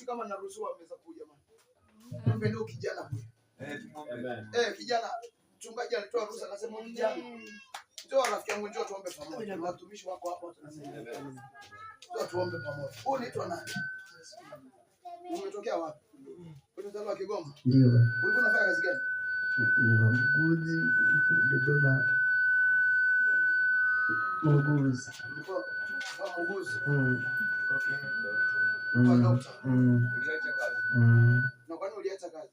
Kama naruhusiwa meza kuu jamani. Tuombe ndio kijana huyu. Eh, kijana mchungaji alitoa ruhusa akasema kijana. Njoo rafiki yangu, njoo tuombe pamoja. Na watumishi wako hapa tunasema. Njoo tuombe pamoja. Wewe unaitwa nani? Umetokea wapi? Ulizaliwa Kigoma? Ndio. Ulikuwa unafanya kazi gani? Nilikuwa muuguzi Dodoma. Muuguzi. Ulikuwa muuguzi? Mm. Okay. Ulikuwa doctor? Mm. Uliacha kazi? Mm. Na kwa nini uliacha kazi?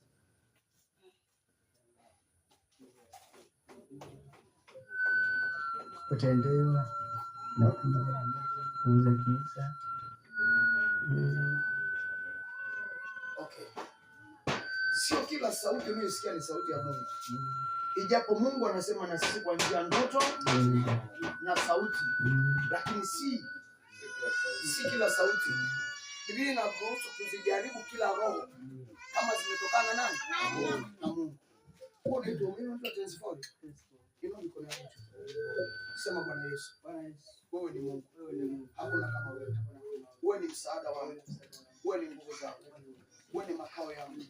Kutendewa na kuuza giza. Mm. Okay. Sio kila sauti unayosikia ni sauti ya Mungu. Ijapo Mungu anasema na sisi kwa njia ndoto na sauti, lakini si kila sauti. Biblia inaruhusu tuzijaribu kila roho kama zimetokana nani? Na Mungu. Huo ndio mimi mtu atensifori. Inua mikono yako. Sema Bwana Yesu. Wewe ni Mungu. Hakuna kama wewe. Wewe ni msaada wangu. Wewe ni nguvu zangu. Wewe ni makao yangu.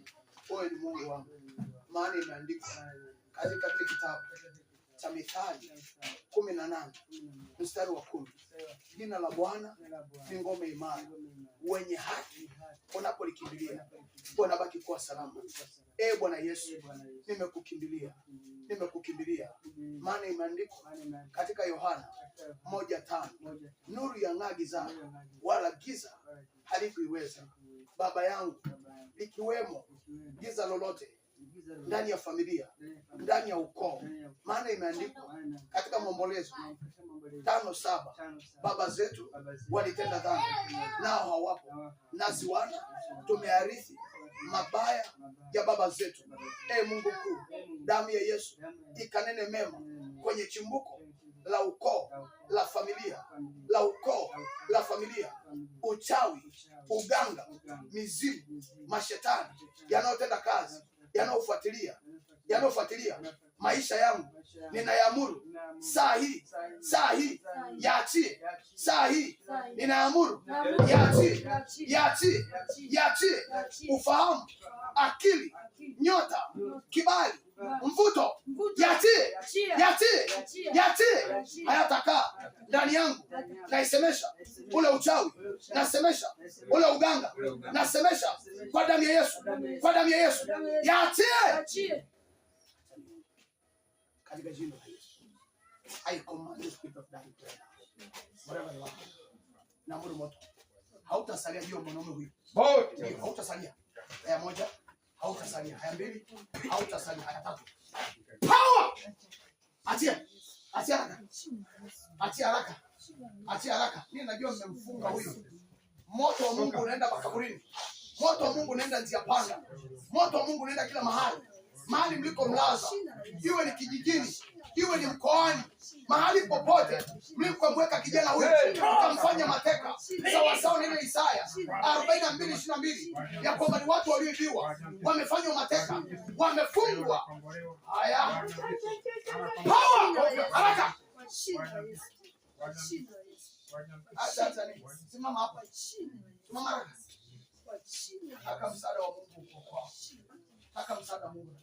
Wewe ni Mungu wangu. Maana imeandikwa katika kile kitabu cha Mithali 18 mstari wa 10. Jina la Bwana ni ngome imara, wenye haki wanapolikimbilia wanabaki kuwa salama. E Bwana Yesu, nimekukimbilia, nimekukimbilia. Maana imeandikwa katika Yohana 1:5, nuru yang'aa gizani, wala giza halikuiweza. Baba yangu, likiwemo giza lolote ndani ya familia, ndani ya ukoo, maana imeandikwa katika Maombolezo 5:7, baba zetu walitenda dhambi nao hawapo, nasi wana tumearithi mabaya ya baba zetu. E Mungu mkuu, damu ya Yesu ikanene mema kwenye chimbuko la ukoo la familia, la ukoo la familia, uchawi, uganga, mizimu, mashetani yanayotenda kazi, yanayofuatilia, yanayofuatilia maisha yangu, ninayaamuru saa hii, saa hii yaachie, saa hii ninaamuru yaachie, yaachie, yaachie ufahamu, akili, nyota, kibali, mvuto, yaachie, yaachie, yaachie, hayatakaa ndani yangu. Naisemesha ule uchawi, nasemesha ule uganga, nasemesha kwa damu ya Yesu, kwa damu ya Yesu, yaachie katika jina la Yesu. I command the spirit of dying prayer. Whatever you are. Naamuru moto. Hautasalia juu ya mwanaume huyu. Ndio, hautasalia. Haya moja, hautasalia. Haya mbili, hautasalia. Haya tatu. Power! Achia. Achia haraka. Achia haraka. Achia haraka. Mimi najua mmemfunga huyu. Moto wa Mungu unaenda makaburini. Moto wa Mungu unaenda njia panda. Moto wa Mungu unaenda kila mahali. Mahali mliko mlaza, iwe ni kijijini, iwe ni mkoani, mahali popote mlikomweka kijana huyu mkamfanya mateka, sawa sawa na ile Isaya 42:22 ya kwamba ni watu walioibiwa, wamefanywa mateka, wamefungwa. Haya, power haraka. Acha, acha, simama hapa, simama haraka. Taka msaada wa Mungu uko kwako. Taka msaada wa Mungu.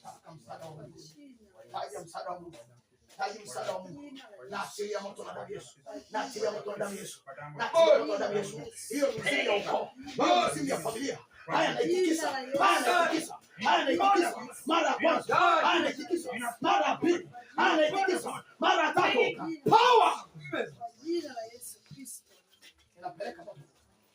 Taka msaada wa Mungu. Taja msaada wa Mungu. Taja msaada wa Mungu. Na achilia moto na damu Yesu. Na achilia moto na damu Yesu. Na achilia moto na damu Yesu. Hiyo mizimu ya ukoo. Hiyo mizimu ya familia. Haya naitikisa. Haya naitikisa. Haya naitikisa. Mara ya kwanza. Haya naitikisa. Mara ya pili. Haya naitikisa. Mara ya tatu. Power! Jina la Yesu Kristo. Inapeleka moto.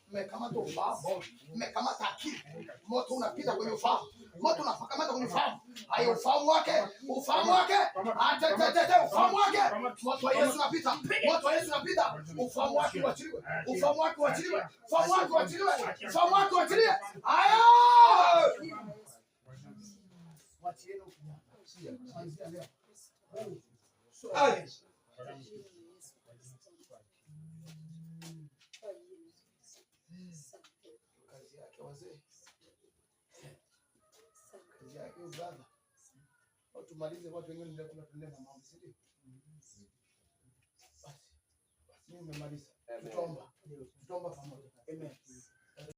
Mmekamata ufahamu, mmekamata akili. Moto unapita kwenye ufahamu, moto unakamata kwenye ufahamu. Hayo ufahamu wake, ufahamu wake, atetete ufahamu wake. Moto wa Yesu unapita, moto wa Yesu unapita. Ufahamu wake uachiliwe, ufahamu wake uachiliwe, ufahamu wake uachiliwe, ufahamu wake uachiliwe. Haya, wachieni kijana kuanzia leo. So, kazi yake wazee, kazi yake brother. Tumalize watu wengine ndio kuna tuendelee na maombi, si ndio? Basi basi, mimi nimemaliza. Tutaomba, tutaomba pamoja. Amen.